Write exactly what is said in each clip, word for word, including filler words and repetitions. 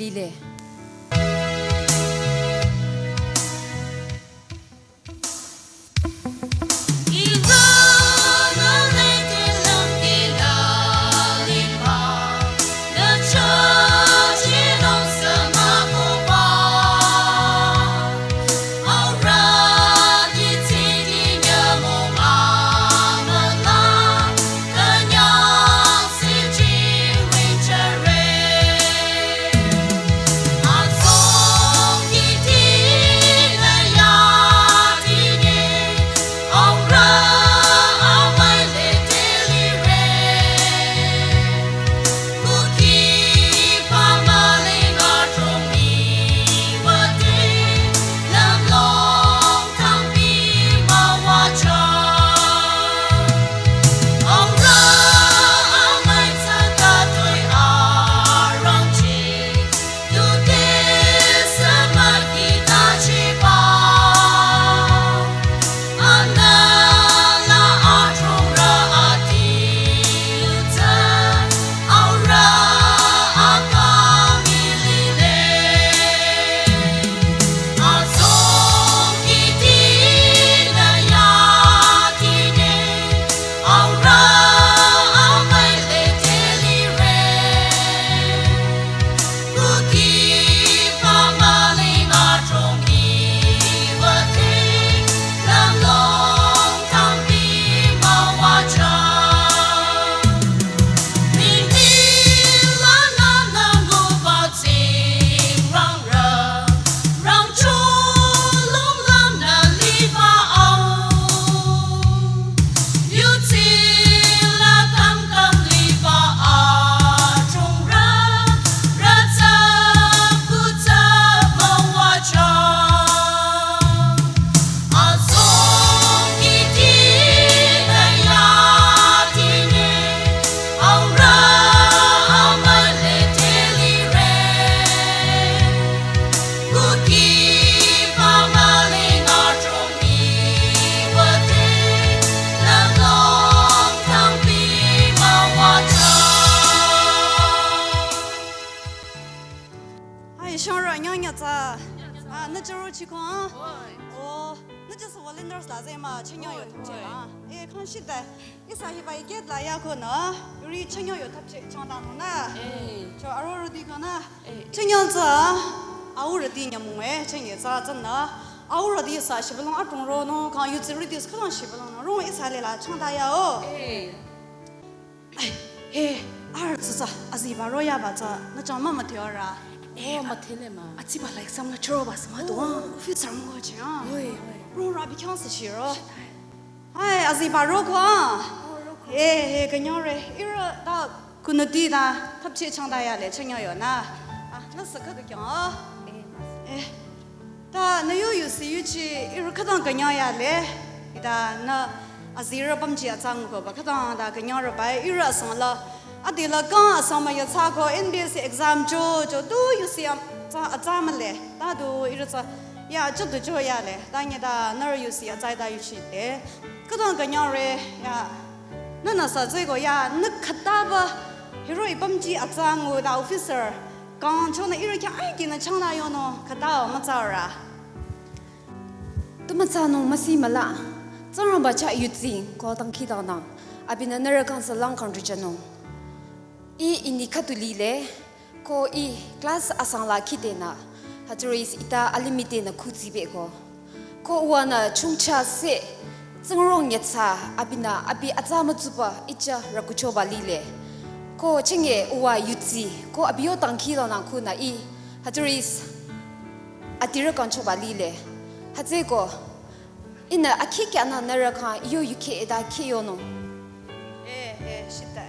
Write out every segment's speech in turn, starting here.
lile. Hai, shangro nyangnya tsa. Ah, nü chüro chiko, ah? Oh, nü just volunteers la zema, chünye yo thapche la. Eh, khang shita. Ihsa hiba gate la yakonü, yuri chünye yo thapche changdanung nü. Eh. Cho arorüti konü. Eh. Chünye tsa, aurüti nyümong eh, chünye tsa tsünü. Aurüti sa shibülung adrong ronung, khang yutsirüti khang shibülung nü. Rong ihsa le la changda yao. Eh. Ai, he, arüh tsü tsü, aziba ro yaba tsü, nü chang mama teo ra. Oh, matele ma. Atsiba la exam nü chüroba sü mah do. Oh, officer mo che, ah. Oi, oi. Ro ra bi khyang sü shiro. Hai, aziba ro ko, ah. Oh, ro ko. He, he, künyang re. Ihrü ta kunüti ta thapche changda yale, chünye yo nü. Ah, nü sü khüdu khyang, ah. Eh, ma sü. Eh. Ta nü yo yusi yuchi ihrü khütang künyang yale. Ita nü azirü pümji atsa ngukoba khütang ta künyang rübai ihrü asang la. Adi la kang asang ma yatsa ko N B S C exam cho cho tu yusi am-, atsa, atsa male. Ta tu ihrü tsü ya cho tu cho yale. Ta nye ta nührü yusi atsa ta yuchi te. Khütang künyang re ya. Nü nü sa tsü ko ya nü khütaba hero i pümji atsa ngu ta officer. Kang chonü ihrü khyang ai kinü changla yonung khüta mütsa ra. Tu mütsanung müsi müla. Tsingrangba chah yudsi ko dangkhidangnang. Abinü nührü kang sü lang kang richanung. I ini khüdu lile. Ko i class asang la khidenü. Hütsüri ita alimih denü khutsibe ko. Ko uwanü chongcha se, tsingrong nyatsa abinü abi atsa mütsuba icha rükuchoba lile. Ko chenge uwa yudsi, ko abi yo dangkhidangnang khunü i, hütsüri adirü kangchoba lile. Hütsüeko, ihnü akhi kyanü nührü kang iyo yuke eda kiyonung. Eh, eh, shita.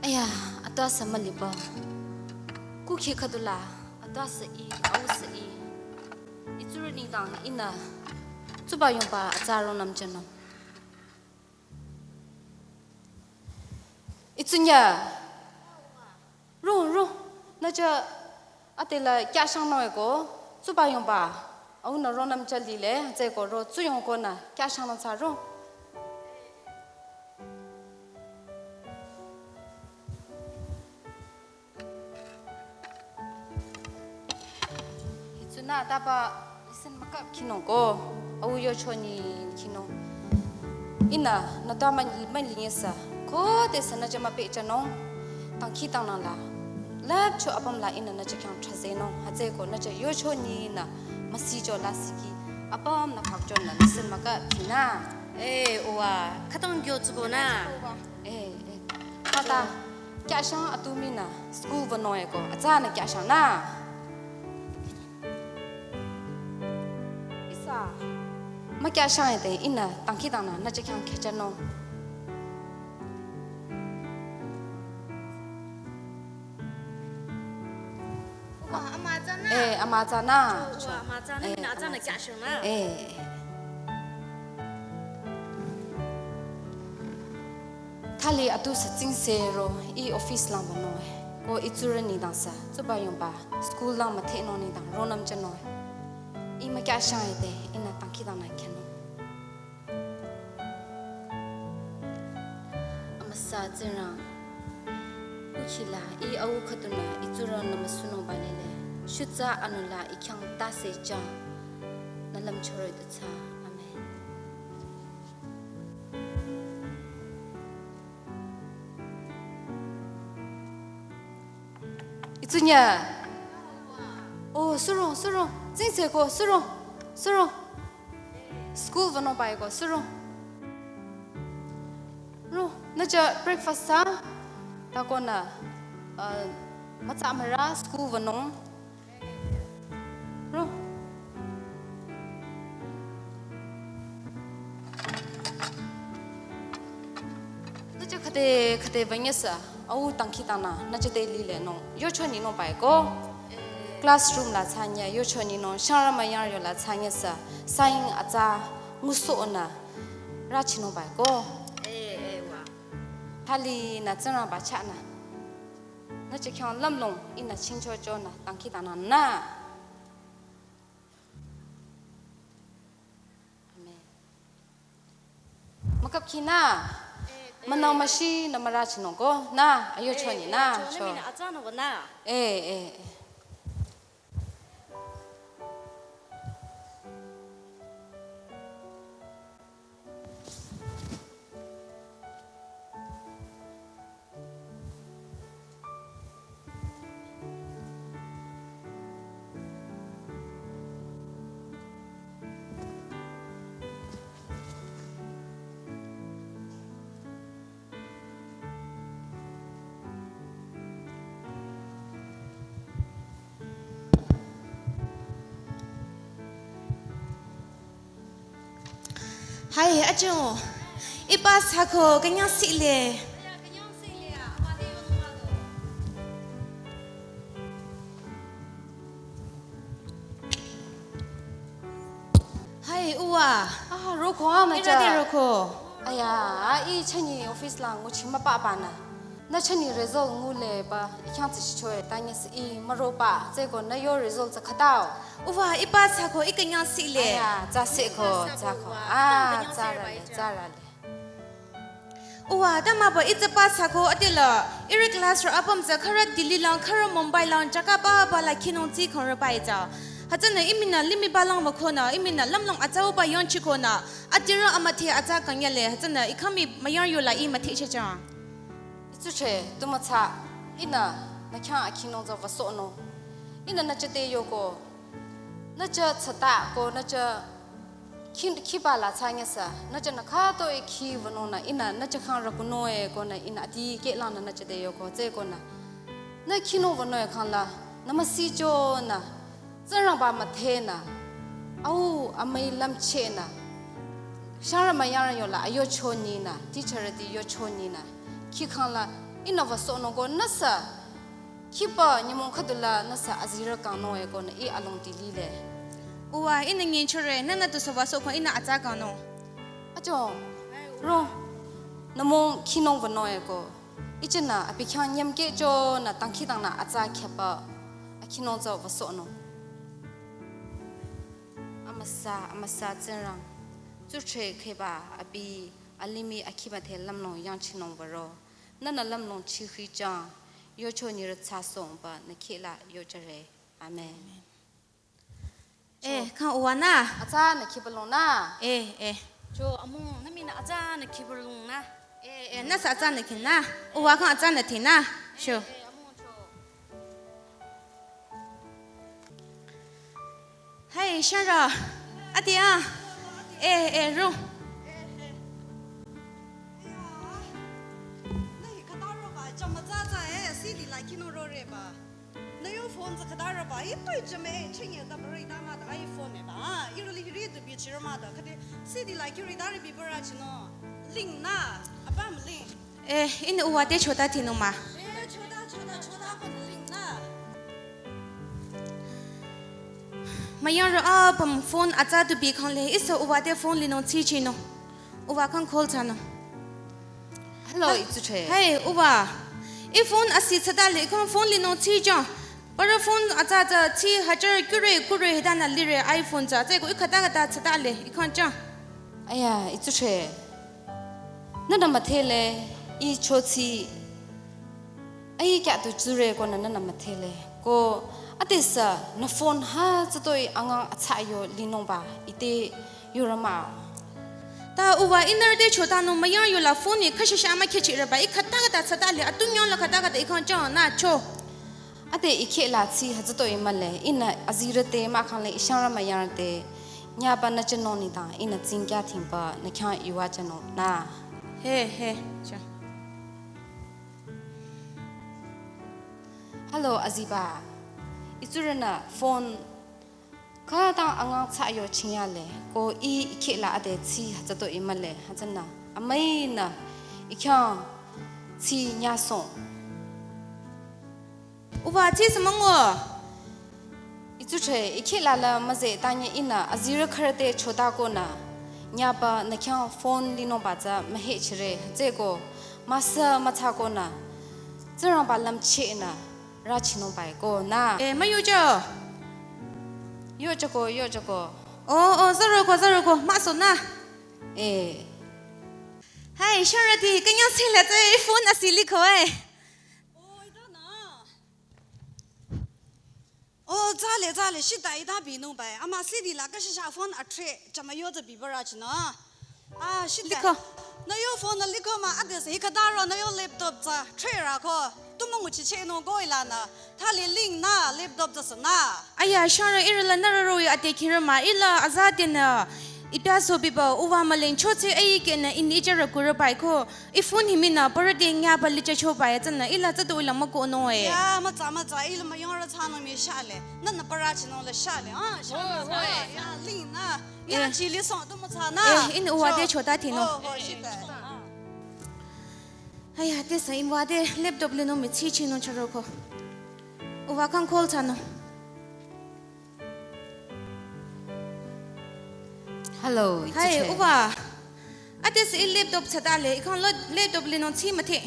Aya, atwa sü müliba. Kukhi khüdu la, atwa sü i, au sü i. Itsurü nengdang ihnü tsuba yongba atsa rongnüm jünung. Itsunya. Ro, ro. Nü cha ate la kya shangnung eko. Tsuba yongba. Aunü rongnüm jü lile. Hütsüeko ro tsuyong konü kya shangnung tsü ro. Nü taba listen mükap khinung ko, au yocho nyi khinung. Ihnü nü taba mali mali nyesa, khodesü nü jama pehjünung, dangkhidangnang la, lüpcho apüm la ihnü nü jü khyang thrazenung, hütsüeko nü jü yocho nyinü müsijo lasih ki, apüm nü phakchonü listen mükap khinü. Eh, uwa, khütang kyo tsuko nü. Eh, eh. Tata, kyashang atu minü school wünung eko, atsanü kyashang nü. Ihsa mükyashang ete ihnü dangkhidangnang nü jü khyang khehjünung. Uwa, ama atsanü. Eh, ama atsanü. Uwa, ama atsanü, eh, minü atsanü kyashang nü. Eh. Thali atu sü tsingse ro, ih office lang wünung e. Ko ih tsurü nengdang sü, tsuba yongba, school lang müthehnung nengdang, ronüm jünung e. Ih mükyashang ete, ihnü dangkhidangnang khyünung. Amüsa Tsingrang, kukhila, ih au khüdunü, ih tsurü nü müsunungba lile, shutsa anula ih khyang tase jang, nü lümchoroi du thsa. Amen. Itsunya. Oh, surong, surong. Tsingse ko, surong, surong. School wünung bai ko, surong. Ro, nü jü breakfast sa. Ta ko nü, uh, mütsa müra school wünung. Ro. Nü jü khüde, khüde wünyesa, au dangkhidangnang, nü jü te lilenung, yocho nyinung bai ko. Classroom la thsanye, yocho nyinung, shangrü müyang yo la thsanye sü, saing atsa, ngusohnü, rüchinung bai ko. Eh, eh, wa. Thali nü Tsingrangba chahnü. Nü jü khyang lümlong ihnü chingchochonü dangkhidangnang nü. Amen. Mükap khinü. Münang müshinü mürüchinung ko nü, ayocho nyinü. Cho. Eh, eh, eh. Hai, ajo. Ipa sako, künyang sile. Hai, uwa. Ah, roko, ah, nü jü. Ira de roko. Aya, ah, ih chünye office lang nguchi müpapa nü. Nü chünye result nguleba, ih khyang tsü shichoe, tanyesü ih müroba, tsüko nü yo result tsü khütao. Uwa, ipa sako, ih künyang sile. Aya, tsü seko, tsü ko. Ah, tsü rale, tsü rale. Uwa, ta mah ba ih tsü pa sako, adila, ihrü class ro apüm tsü khürü Delhi lang, khürü Mumbai lang, jaka ba ba la khinung tsi khürü bai tsü. Hütsünü ih minü limih ba lang wükonü, ih minü lümlong atsa uba yongchikonü, adirü amüdhe atsa künyale, hütsünü ih kami müyang yola ih müdhe chehjang. Itsuche, tu mütsa, ihnü nü khyang akhinung tsü wüsohnung. Ihnü nü jü te yoko, nü jü tsüta ko, nü jü khi, khiba la thsanyesü, nü jünü khütoi khi wünungnü, ihnü nü jü khyang rükunung e konü, ihnü adikeh langnü nü jü te yoko, tsükonü. Nü khinung wünung e khyangla, nü müsichonü, Tsingrangba müdhenü, au amüi lümchehnü, shangrü müyangrü yola ayocho nyinü, teacher ti yocho nyinü, khi khyangla, ihnü wüsohnung ko nüsü, khiba nyümong khüdula nüsü azirü kangnung e konü ih alongdi lile. Uwa, ihnü nyichore, nünü tusü wüsohko ihnü atsa kangnung. Ajo, ro, nü mong khinung wünung e ko. Ih jünü abi khyang nyümkehchonü dangkhidangnang atsa khyaba akhinung tsü wüsohnung. Amüsa, amüsa Tsingrang. Tsuthre kheba abi alimih akhi müdhe lümlong yangchinung würo. Nünü lümlong chikhijang, yocho nyirü tsü songba nü khehla yojüre. Amen. Eh, kang uwa na. Atsa nü khipalong na. Eh, eh. Cho amung nü mina atsa nü khipalong na. Eh, eh, nüsü atsa nü khin na. Uwa kang atsa nü thin na. Cho. Eh, amung cho. Hai, Shara. Ati a. Eh, eh, ro. Nü hi khüta roba, chama tsatsa eh, city la kino rore ba. Nü yo phone tsü khüta roba, i toi chame, chinye da bari da ma da iPhone e ba. I really hiri du bi chira ma da, khüde city la kiri da ri bi bara chino. Ling na, apam ling. Eh, ina uwa te chota thinung ma. Eh, chota, chota, chota, ko ling na. Mayang ro apam phone atsa du bi khang le, ihsa uwa te phone linung chi chinung. Uwa kang call thsanung. Hello, ha, itsuche. Hey, uwa. I phone asi tsada le, i kang phone linung chi jang. Para phone atsa atsa chi hajar kure kure hidana lire iPhone tsü. Tsü ko i khüta khüta tsada le, i kang jang. Aya, itsuche. Nü nü müdhele, i chochi. Ai kya tu tsure ko nü nü nü müdhele. Ko adesü nü phone ha tsütoi angang atsa yo linung ba ite yura ma. Ta uwa inner de chota nung mayang yola phone ni khashisha ma khechi re ba i khüta khüta tsada le atung yong la khüta khüta i kang jang na cho. Ade i khe la chi ha tsütoi ma le, inü azirü te ma khang le i shang ra mayang te. Nya ba nü chenung ni ta, inü tsing kya thing ba, nü khyang yuwa chenung na. He, he, cha. Hello, aziba. Itsurü nü phone khütang angang tsü yo ching ya le. Ko i, i khe la ade chi ha tsütoi ma le, ha tsünü. Amai nü, i khyang chi nya song. Uwa, chi sü müngu. Itsuche, i khe la la müze ta nye inü, azirü khürü te chota ko nü. Nya ba nü khyang phone linung ba tsü mühe chire, tsü ko, müsa mütsa ko nü. Tsingrangba lümche nü, ra chinung bai ko nü. Eh, müyu jo. Yo jo ko, yo jo ko. Oh, oh, zaro ko, zaro ko, müso nü. Eh. Hai, Sharati, kanyang sila tsü phone asi liko eh. Oh, ita na. Oh, tsale, tsale, shita ita binung bai. Ama city la kashisha phone atre, chama yo tsü bibara chino. Ah, shita. Liko. Nü yo phone nü liko ma, adesü, hikadaro, nü yo laptop tsü, tre ra ko. Tu müngu chi che nung go ila nü. Thali ling nü, laptop tsü sü nü. Aya, Shara, iri la nü raro yo ate kira ma, ila aza te nü. Ita so biba, uwa ma ling cho tse ai ke nü, ini ijara kura bai ko. I phone hi mina para de nya ba licha cho ba ya tsana ila tsa do ila ma ko no eh. Ya, mütsa, mütsa, ila mayang ra tsano mi shale. Nü nü para chino la shale, ah, shale. Hoi, hoi. Ya, ling nü. Ya, eh, chi li song tu mütsa nü. Eh, in uwa de cho, chota thinung. Oh, oh, shita. Aya, te sa in uwa de laptop linung mi chi chinung charo ko. Uwa kang call thsanung. Hello, hi, itsuche. Uwa. Adesü i laptop tsada le, i kang lo laptop linung chi müthe.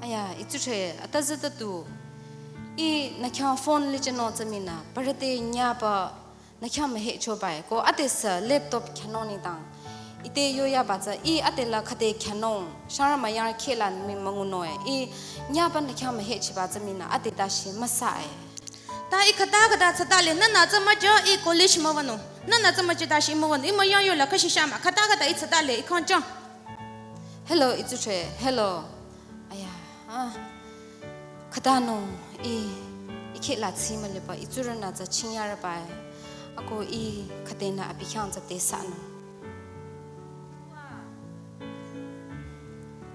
Aya, itsuche, ata zata tu. I nü khyang phone li chenung tsü mina, para te nya ba, nü khyang mühe cho bai. Ko adesü laptop khyünung ni tang. Ite yo ya ba tsü, i ade la khade khyünung. Shara mayang khe la mi müngu no eh. I nya ba nü khyang mühe chi ba tsü mina, ade ta shi müsa eh. Ta i khüta khüta tsada le, nü nü tsü müja i college müwünung. Nü nü tsü müja ta shi müwünung. I mayang yola kashisha ma, khüta khüta i tsada le, i kang jang. Hello, itsuche. Hello. Aya, ah. Khüta nung, i, i khe la chi ma le ba, itsurü nü tsü ching ya ra ba. Ako i khüde nü abi khyang tsü te sa nung.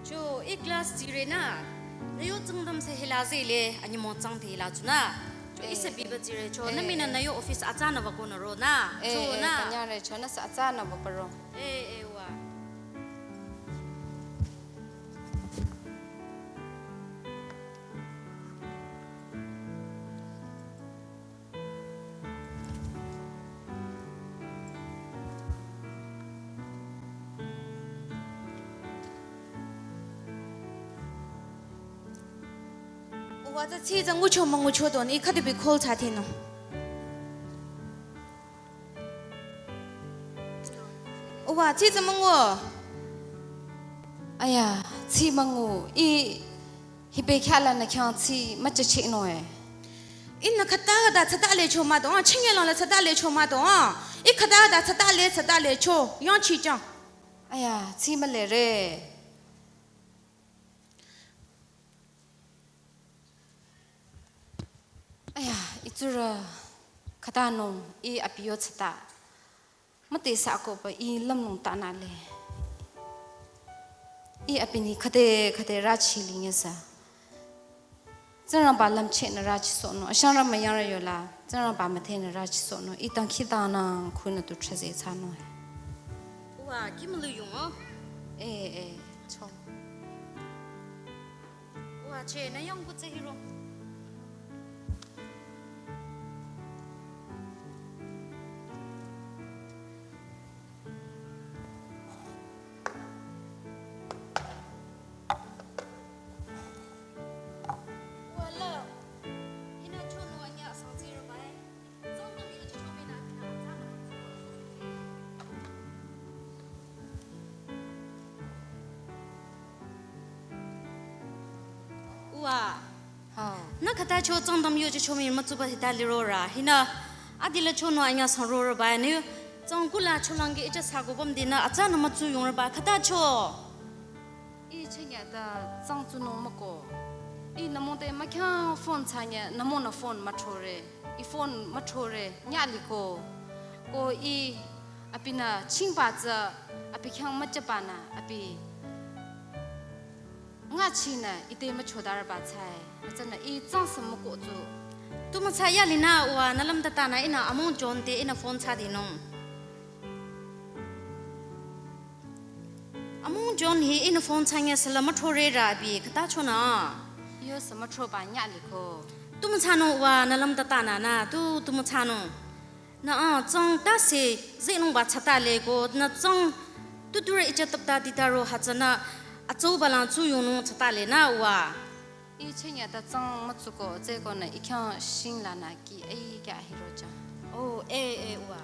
Cho, i class zire nü, nü yo tsangdam se hila zile, ani mo tsang te hila chu nü. Cho, eh, i se biba zire, cho, eh, nü mina eh, nü yo office atsa nü ba ko nü ro nü. Eh, cho, eh, nü. Kanyare, cho, nü sa atsa nü ba paro. Eh, eh, wa. Uwa tsü chi tsü ngucho müngucho don, i khüde bi call thsa thinung. Uwa, chi tsü müngu. Aya, chi müngu, i Hibe khyala nü khyang chi mücha chi no eh. Ihnü khüta khüta tsüta lecho mah do, chingye lang le tsüta lecho mah do. Ih khüta khüta tsüta le tsüta lecho, yangchichang. Aya, tsi mühle re. Aya, ih tsurü khüta nung, ih abi yo tsüta. Mütesa koba ih lümlong tanü le. Ih abinü khüde khüde rüchi linyesa. Tsingrangba lümchehnü rüchisohnung. Ashangrü müyangrü yola. Tsingrangba müthehnü rüchisohnung. Ih dangkhidangnang khunü tu thraze thsanung. Wa, kimülu yung o. Eh, eh, cho. Wa, che, nü yong kutse hiro. Wa. Hao. Nü khüta cho tsang dam yo cho chomi mütsuba hita liro ra. Hinü adila cho nü anyüh sang roro ba nü. Tsang kula cho lang ge icha sa ko bam dinü atsa nü mütsu yung ra ba khüta cho. Ih chengya ta tsang tsunung müko. Ih nü mong te mükyang phone thsanye, nü mong nü phone müthore. Ih phone müthore, nyüh liko. Ko ih abinü chingba tsü, abi khyang müchaba nü, abi ngachinü ite müchodarba tsai. Hütsünü ih tsang sü müko tsu. Tu mütsa ya linü wa nü lümtatanü ihnü amung John te ihnü phone thsadinung. Amung John hi ihnü phone thsanye süla müthore ra abi khüta chonü. Yo sü müthoba nyüh liko. Tu mütsanung wa nü lümtatanü nü tu tu mütsanung. Nü a tsang tase zinungba tsata le ko nü tsang tuture icha tapta ditaro hütsünü atsoba lang tsu yungnung tsata le nü wa. Ih chengya ta tsang mütsuko tseko nü ih khyang shing lanü ki ai kya hiro cha. Oh, eh, eh, wa.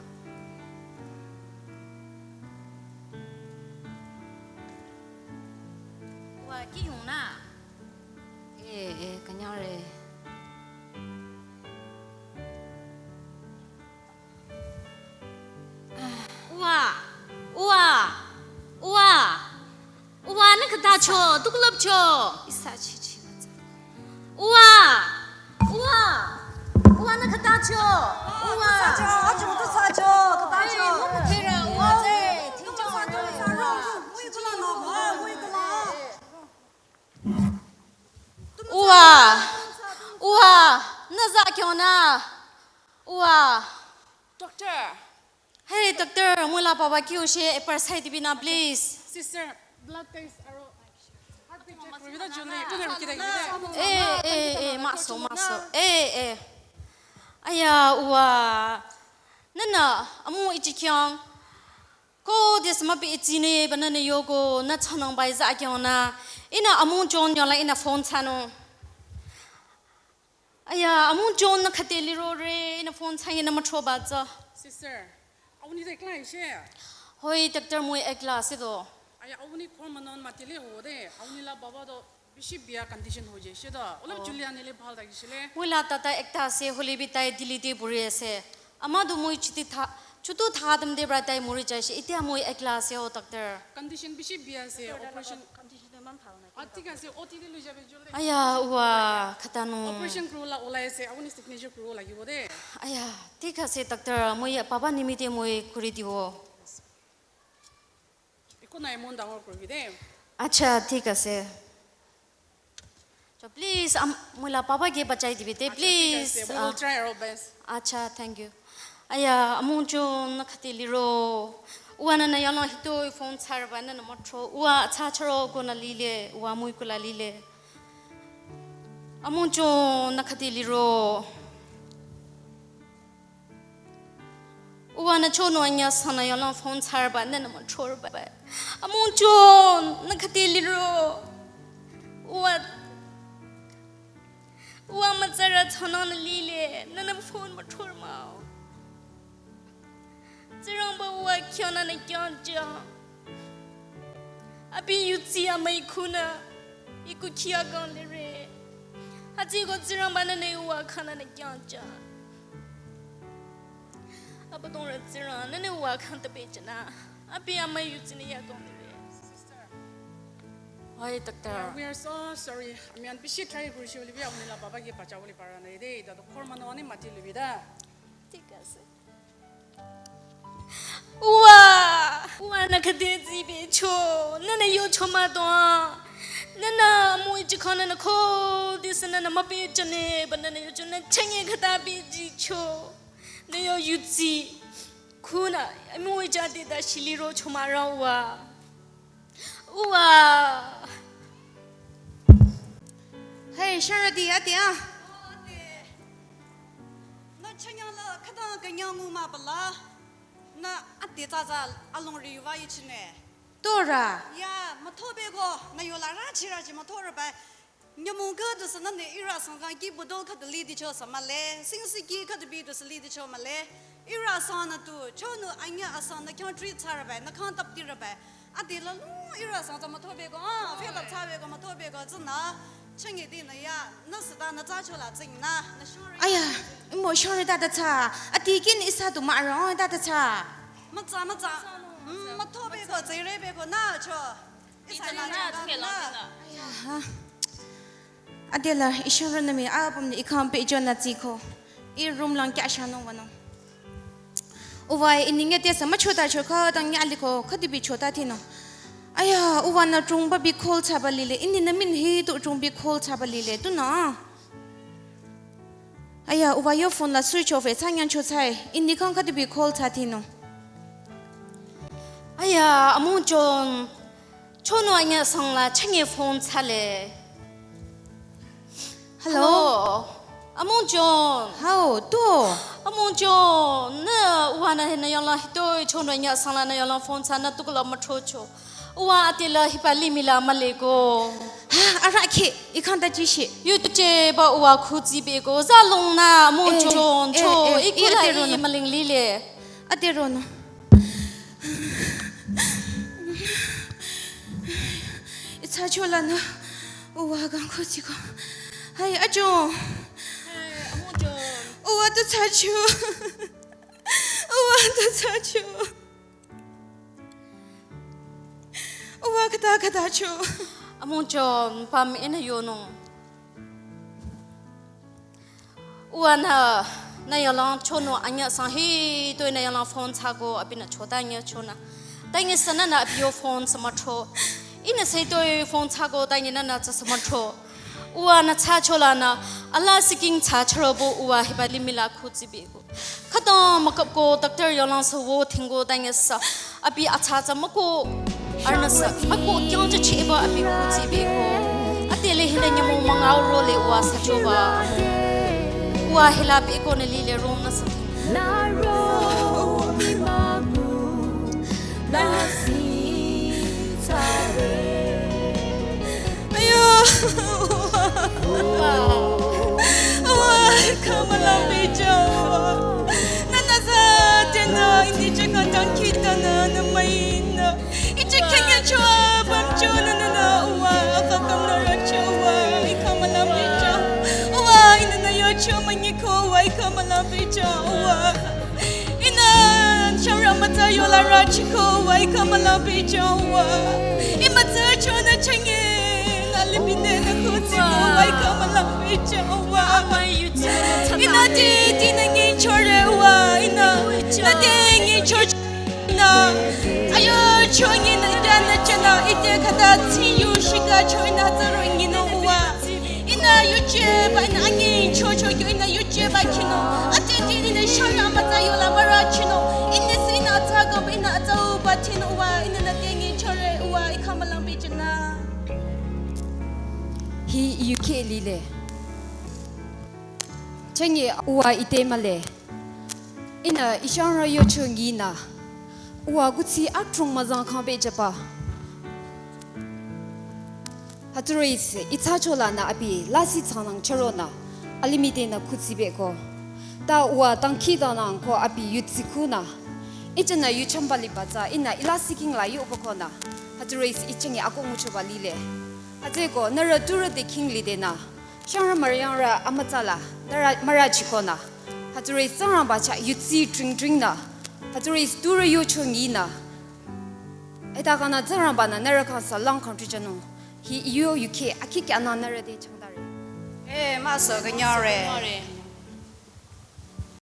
Wa, ki yung nü. Eh, eh, künyang re. Wa, wa, wa, wa, nü khüta cho, tuklap cho. Isa chi chi. Wa, wa, wa, nü khüta cho. Wa. Tu sa cho, achu tu sa cho, khüta cho. Thera, wa, je, thincha wa, wa, wa. Wa, wa, nü za kyo nü. Wa. Doctor. Hey, doctor, mula baba kyo she, epar sai dibi nü, please. Sister, blood test aro heartbeat check kuri bita juni, kuri bita juni. Eh, eh, eh, maso, maso. Eh, eh. Aya, wa. Nünü, amu ichi kyang. Ko des mapi ichi ne, ba nünü yoko, nü chanang bai za kyang nü. Ihnü amung John yola ihnü phone thsanung. Aya, amung John nü khüte liro re, ihnü phone thsanye nü müthoba tsü. Sister, auni de ekla ishe. Hoi, doctor mui ekla se do. Aya, auni khor manon matile ho de, auni la baba do bishi biya condition ho je she do. Ola Julia nile bhal da gishe le. Mui la tata ekta se holi bi tai Delhi de buri ase. Ama do mui chuti tha, chutu tha dem de bra tai muri jai she. Itia mui ekla se ho doctor. Condition bishi biya se, operation. Condition de man bhal na. Aya, uwa, khüta nung. Operation kuru la ulai ase, auni signature kuru lagibo de. Aya, thik ase, doctor, moi baba nimite moi kuri dibo. Eko nai mon dangor kuribi de. Acha, thik ase. So please, am, moi la baba ke bachai dibi de, please. Acha, thik ase. We will try our best. Acha, thank you. Aya, amung John nü khüte liro. Uwa nünü yala hitoi phone thsarba nünü mütho. Uwa thsa charo ko nü lile, uwa mui kula lile. Amung John nü khüte liro. Uwa nü chonü anyüh sanü yala phone thsarba nünü müthorba. Amung John nü khüte liro. Uwa Uwa mütsarü thsanung nü lile, nünü phone müthor mah-o. Tsingrangba uwa khyang nünü kyang jang. Abi yutsi amai khunü, iku khia kang lire. Hütsüeko Tsingrangba nühnü uwa khangnü kyangcha. Abüdongrü Tsingrang nühnü uwa khang tüpehjünü. Abi amüi yutsinü yakong nire. Hi, doctor. We are so sorry. Amian bishi try kuri shi libi amni la baba ke pacha wali para na ide da doktor mano ani mati libi da. Thik ase. Uwa, uwa nü khüde zibecho, nühnü yocho müdong. Nühnü müi jikho nühnü khodesü nühnü müpehjüneba nühnü yocho nü chünye khüta bejicho. Nü yo yutsi. Khunü, müi jade da shiliro chomara uwa. Uwa. Hey, Sharadi, ate ah. Oh, ate. Nü chanyang la khütang künyang ngu mah bala. Nü ate tsatsa alongri yuva yichine. Tora. Ya, müthobeko, nü yola rachi rachi müthoreba. Nyümong khüdusü nühnü ihrü asang khyang ki bottle khüdu lidicho sü mühle, singsiki khüdu bidusü lidicho mühle. Ihrü asangnü tu, chonu anyüh asang nü khyang treat thsareba, nü khyang taptireba. Ade la lung ihrü asang tsü müthobeko, ah, fed up thsabeko, müthobeko, tsünü, chünye dinü ya, nü süta nü thsachola tsünyi nü, nü shangre. Aya, imo shangre tata thsa, ati kin ihsa tu mürang tata thsa. Mütsa, mütsa. Mm, müthobeko, tsürebeko, nü cho. Aya, ha. Adela, isharü nü mi apüm ni ikhang pehjünü tsiko. I room lang kya shanung wanung. Uwa, ini nge tesa müchota choka tang nya liko, khüdibi chota thinung. Aya, uwa nü chungba bi call thsaba lile, ini nü min hi tu chungbi call thsaba lile, tunü. Aya, uwa yo phone la switch off e, tsü nyangcho tsü e, ini kang khüdibi call thsa thinung. Aya, amung John, chonu anyüh asang la chünye phone thsale. Hello? Hello? Amung John. Hao, tu? Amung John, nü uwa nü hi nü yanglang hitoi chonu anyüh asang la nü yanglang phone thsa nü tukula müthrocho. Uwa ate la hiba limih la mühleko. Ha, arahkheh, ikhang ta jishi. Yujeba uwa khutsibeko, zalongnü amung John, eh, cho, eh, eh, ikula ate ronü. I müling lile. Ate ronü. Itsa chola nü, uwa kang khutsiko. Hai, ajo. Hai, amung John. Uwa tu tsacho. Uwa tu tsacho. Uwa khüta khüta cho. Amung John, pam ina yonung. Uwa nü, nü yanglang chonu anyüh asang hitoi nü yanglang phone thsako abinü chota nyüh chonü. Tanyi sünü nü abi yo phone sü müthro. Inü sü hitoi phone thsako tanyi nü nü tsü sü müthro. Uwa nü thsachola nü, ala siking thsachola bo uwa hiba limih la khutsibeko. Khütang müküpko doctor yanglang sü wo thingko tanyi sü. Abi atsa atsa müko arnüsü, ako kyangcha cheba abi khutsibeko. Ate le hila nyümong müngao role uwa thsachoba. Uwa hila beko nü lile ronü sü. Ayo. Uwa, ikha mülang bejo. Nü nü za tenü, ini cheka tangkita nü, nü müinü. Iche kenya chua bam chua nü nü nü uwa, akakam nü ra chua, ikha mülang bejo. Uwa, inü nü yo chua manyiko, uwa, ikha mülang bejo, uwa. Inü shangrü mütsa yola rachiko, uwa, ikha mülang bejo, uwa. I mütsa chua nü chanye, nü limih nü nü khutsiko, uwa, ikha mülang bejo, uwa. Inü te, te nü ngi chore, uwa, inü. Nü te ngi chore. Nü, ayo, chonyi nü, ita nü chana, ite khata tsi yu shika cho inü tsaro ngi no uwa. Inü yuje ba, inü anyi cho cho kyo, inü yuje ba kino. Ate ti inü shara mata yola mara chino. Inü si inü ata go, inü ata u ba tino uwa, inü nü tengi chore uwa, ikha mülang bejana. Hi yuke lile. Chenge uwa ite male. Inü ishangrü yocho nginü, uwa kuthsi adrong müzang khang bejaba. Hütsüro ise, itsa chola nü abi lasih thsangnang chüronü, alimih te nü kuthsi beko. Ta uwa dangkhidangnang ko abi yutsi kunü. Ichenü yuchamba liba tsü, inü ilasih king la yu bokonü. Hütsüro ise ichenge ako nguchoba lile. Hütsüeko, nührü turü te king lidenü. Shangrü mürüyangrü amütsala, nührü mürüchikonü. Hütsüri Tsingrangba chah yudsi tringtringnü. Hütsüri sturü yucho nyinü. Etakanü Tsingrangba-nü nührü khyang salang kangtri chanung. Hi iyo yuke akikyanü nührü te changdare. Eh, müsü künyangre.